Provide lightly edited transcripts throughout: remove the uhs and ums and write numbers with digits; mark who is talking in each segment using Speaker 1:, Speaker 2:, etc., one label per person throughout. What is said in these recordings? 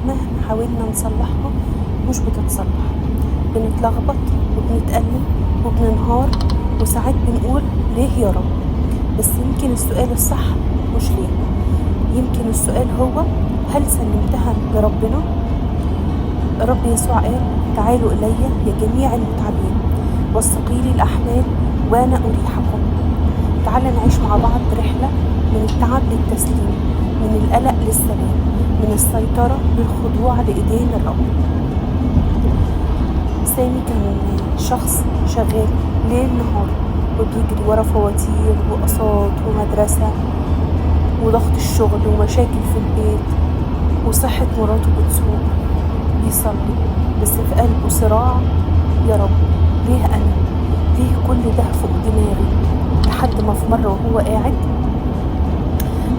Speaker 1: مهما حاولنا نصلحها مش بتتصلح. بنتلخبط وبنتألم وبننهار، وساعات بنقول ليه يا رب؟ بس يمكن السؤال الصح مش ليه، يمكن السؤال هو هل سلمتها لربنا؟ الرب يسوع قال تعالوا إلي يا جميع المتعبين والثقيلي الأحمال وأنا أريحكم. تعال نعيش مع بعض رحلة من التعب للتسليم، من القلق للسلام، من السيطرة للخضوع لإيدين الرب. سامي كان شخص شغال ليل نهار وبيجري ورا فواتير وأقساط ومدرسة وضغط الشغل ومشاكل في البيت وصحة مراته بتسوء. بيصلي بس في قلبه صراع، يا رب ليه أنا؟ ليه كل ده فوق دماغي؟ لحد ما في مرة وهو قاعد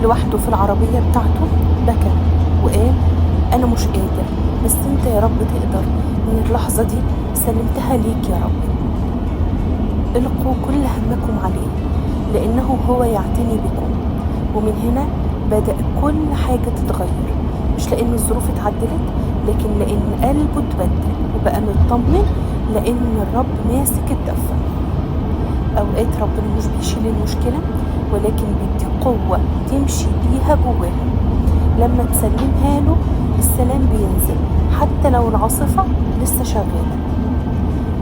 Speaker 1: لوحده في العربية بتاعته بكى وقال أنا مش قادر، بس أنت يا رب تقدر. من اللحظة دي سلمتها ليك يا رب. القوا كل همكم عليه لأنه هو يعتني بكم. ومن هنا بدأ كل حاجة تتغير، مش لأن الظروف اتعدلت، لكن لأن قلبه اتبدل وبقى مطمن لأن الرب ماسك الدفة. أوقات ربنا مش بيشيل المشكلة، ولكن بيدي قوة تمشي بيها جواها. لما تسلمها له السلام بينزل حتى لو العاصفة لسه شغالة.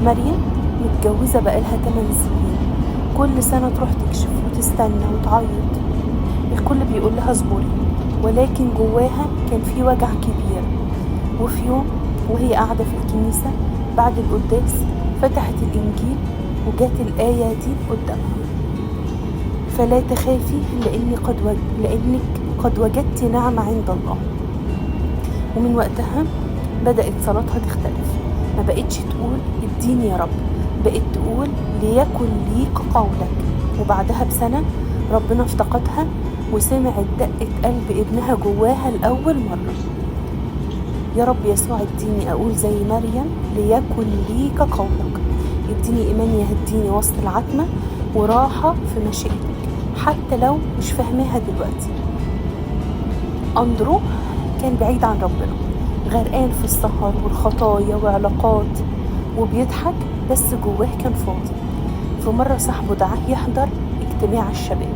Speaker 1: مريم متجوزة بقالها 8 سنين، كل سنة تروح تكشف وتستنى وتعيط، الكل بيقول لها اصبري، ولكن جواها كان في وجع كبير. وفي يوم وهي قاعدة في الكنيسة بعد القداس فتحت الإنجيل وجات الآية دي قدامها: فلا تخافي لأنك قد وجدت نعمة عند الله. ومن وقتها بدأت صلاتها تختلف، ما بقتش تقول اديني يا رب، بقت تقول ليكن ليك قولك. وبعدها بسنة ربنا افتقدها وسمعت دقة قلب ابنها جواها لأول مرة. يا رب يسوع اديني أقول زي مريم ليكن ليك قولك، اديني إيمان يهديني وسط العتمة وراحة في مشيئتك حتى لو مش فاهماها دلوقتي. أندرو كان بعيد عن ربنا، غرقان في السهر والخطايا وعلاقات، وبيضحك بس جواه كان فاضي. في مرة صاحبه دعاه يحضر اجتماع الشباب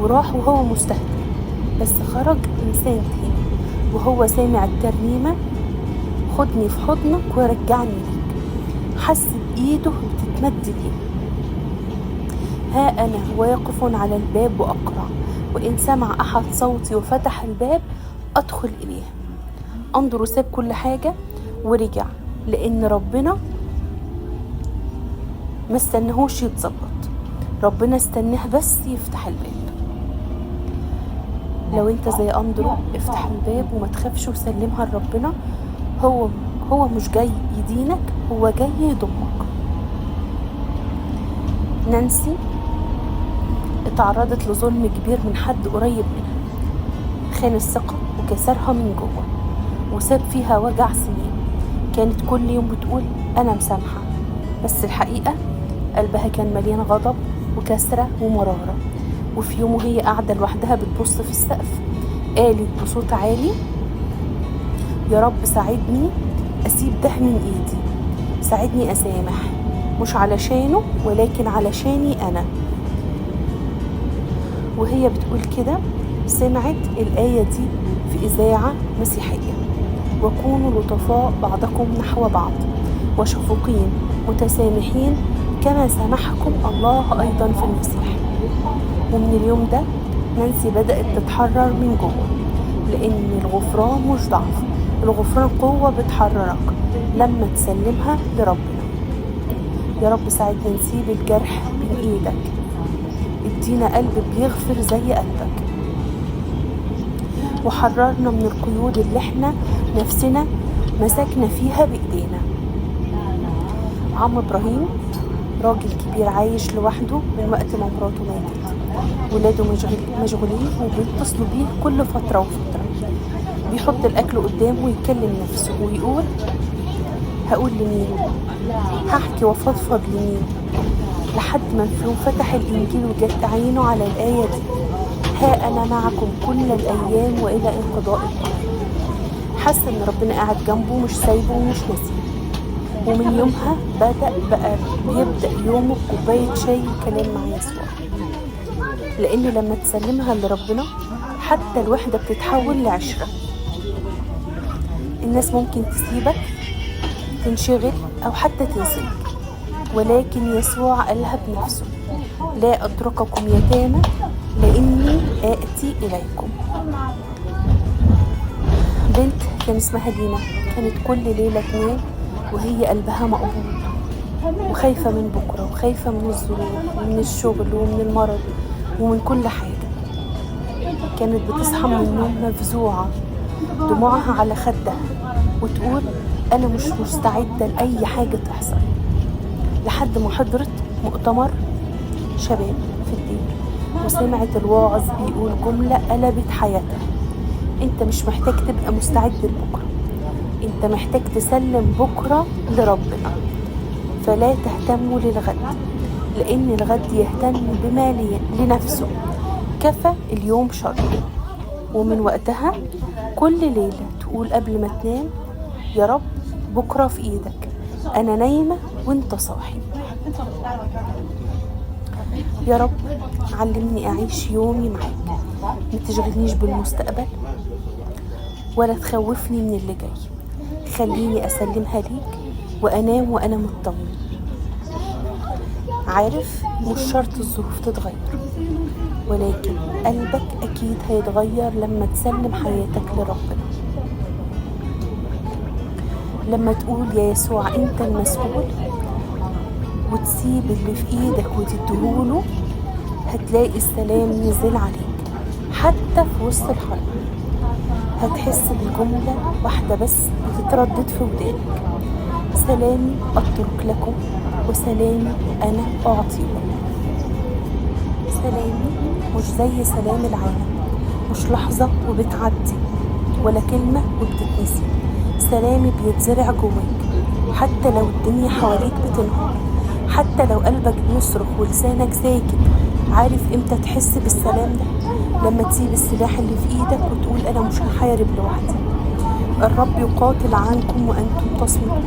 Speaker 1: وراح وهو مستهتر، بس خرج إنسان تاني وهو سامع الترنيمة خدني في حضنك ورجعني ليك. حس بإيده بتتمد ليه. ها أنا واقف على الباب وأقرع، وإن سمع أحد صوتي وفتح الباب أدخل إليه. أندرو ساب كل حاجة ورجع، لأن ربنا ما استنهوش يتظبط، ربنا استناه بس يفتح الباب. لو انت زي أندرو افتح الباب وما تخافش وسلمها لربنا. هو مش جاي يدينك، هو جاي يضمك. نانسي اتعرضت لظلم كبير من حد قريب منها، خان الثقة وكسرها من جوه وساب فيها وجع سنين. كانت كل يوم بتقول أنا مسامحة، بس الحقيقة قلبها كان مليان غضب وكسرة ومرارة. وفي يوم وهي قاعدة لوحدها بتبص في السقف قالت بصوت عالي يا رب ساعدني أسيب ده من إيدي، ساعدني أسامح، مش علشانه ولكن علشاني أنا. وهي بتقول كده سمعت الآية دي في إذاعة مسيحية: وكونوا لطفاء بعضكم نحو بعض وشفوقين متسامحين كما سامحكم الله أيضا في المسيح. ومن اليوم ده نانسي بدأت تتحرر من جوه، لأن الغفران مش ضعف، الغفران قوة بتحررك لما تسلمها لربنا. يا رب ساعدنا نسيب الجرح من إيدك، ادينا قلب بيغفر زي قلبك، وحررنا من القيود اللي احنا نفسنا مسكنا فيها بإيدينا. عم إبراهيم راجل كبير عايش لوحده من وقت ما مراته ماتت، ولاده مشغولين وبيتصلوا بيه كل فترة وفترة. بيحط الأكل قدامه ويكلم نفسه ويقول هقول لمين، هحكي وفضفض لمين، لحد ما في يوم فتح الإنجيل وجت عينه على الآية دي: ها أنا معكم كل الأيام وإلى انقضاء الدهر. حس إن ربنا قاعد جنبه، مش سايبه ومش ناسيه. ومن يومها بدأ بقى بيبدأ يومه بكوباية شاي وكلام مع يسوع. لأن لما تسلمها لربنا حتى الوحدة بتتحول لعشرة. الناس ممكن تسيبك، تنشغل، أو حتى تنسيك، ولكن يسوع قالها بنفسه: لا أترككم يتامى لأني آتي إليكم. بنت كان اسمها لينا، كانت كل ليلة تنام وهي قلبها مقبوض وخايفة من بكرة، وخايفة من الظروف ومن الشغل ومن المرض ومن كل حاجة. كانت بتصحى من النوم مفزوعة، دموعها على خدها، وتقول أنا مش مستعدة لأي حاجة تحصل. لحد ما حضرت مؤتمر شباب في الدين وسمعت الواعظ بيقول جملة قلبت حياتها: أنت مش محتاج تبقى مستعد لبكرة، أنت محتاج تسلم بكرة لربنا. فلا تهتموا للغد، لأن الغد يهتم بما لنفسه، كفى اليوم شر. ومن وقتها كل ليلة تقول قبل ما تنام: يا رب بكرة في إيدك، أنا نايمة وانت صاحي. يا رب علمني أعيش يومي معاك، ما تشغلنيش بالمستقبل ولا تخوفني من اللي جاي، خليني أسلمها ليك وأنام وأنا مطمن. عارف مش شرط الظروف تتغير، ولكن قلبك أكيد هيتغير لما تسلم حياتك لربنا. لما تقول يا يسوع أنت المسؤول وتسيب اللي في إيدك وتديهوله، هتلاقي السلام نزل عليك حتى في وسط الحرب. هتحس بالجملة واحدة بس بتتردد في ودانك: سلامي أترك لكم وسلامي أنا أعطيكم. سلامي مش زي سلام العالم، مش لحظة وبتعدي ولا كلمة وبتتنسي. سلامي بيتزرع جواك حتى لو الدنيا حواليك بتنهار، حتى لو قلبك بيصرخ ولسانك ساكت. عارف امتى تحس بالسلام ده؟ لما تسيب السلاح اللي في ايدك وتقول انا مش هحارب لوحدي، الرب يقاتل عنكم وانتم تصمتون.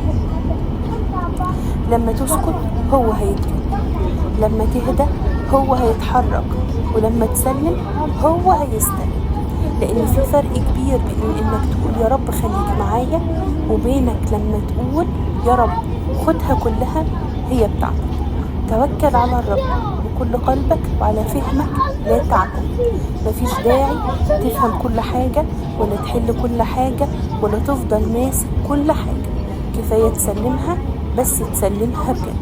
Speaker 1: لما تسكت هو هيتكلم، لما تهدى هو هيتحرك، ولما تسلم هو هيستلم. لان في فرق كبير بين انك تقول يا رب خليك معايا، وبينك لما تقول يا رب خدها كلها هي بتاعتك. توكل على الرب بكل قلبك وعلى فهمك لا تعتمد. مفيش داعي تفهم كل حاجة ولا تحل كل حاجة ولا تفضل ماسك كل حاجة، كفاية تسلمها، بس تسلمها بجد،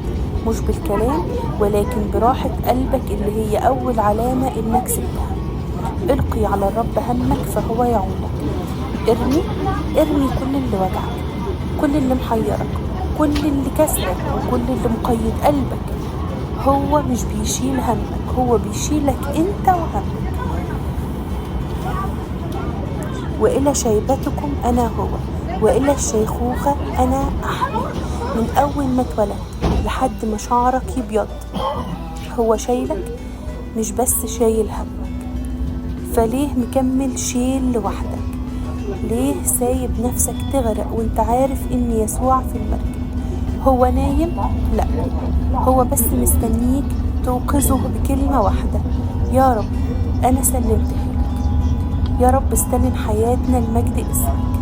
Speaker 1: مش بالكلام ولكن براحة قلبك اللي هي أول علامة إنك سبتها. القي على الرب همك فهو يعونك. ارمي كل اللي وجعك، كل اللي محيرك، كل اللي كسرك، وكل اللي مقيد قلبك. هو مش بيشيل همك، هو بيشيلك انت وهمك. وإلى شيبتكم أنا هو، وإلى الشيخوخة أنا أحمل. من أول ما اتولدت لحد ما شعرك يبيض هو شايلك، مش بس شايل همك. فليه مكمل شيل لوحدك؟ ليه سايب نفسك تغرق وانت عارف ان يسوع في المركب؟ هو نايم؟ لا، هو بس مستنيك توقظه بكلمة واحدة: يا رب أنا سلمتها لك. يا رب استلم حياتنا المجد اسمك.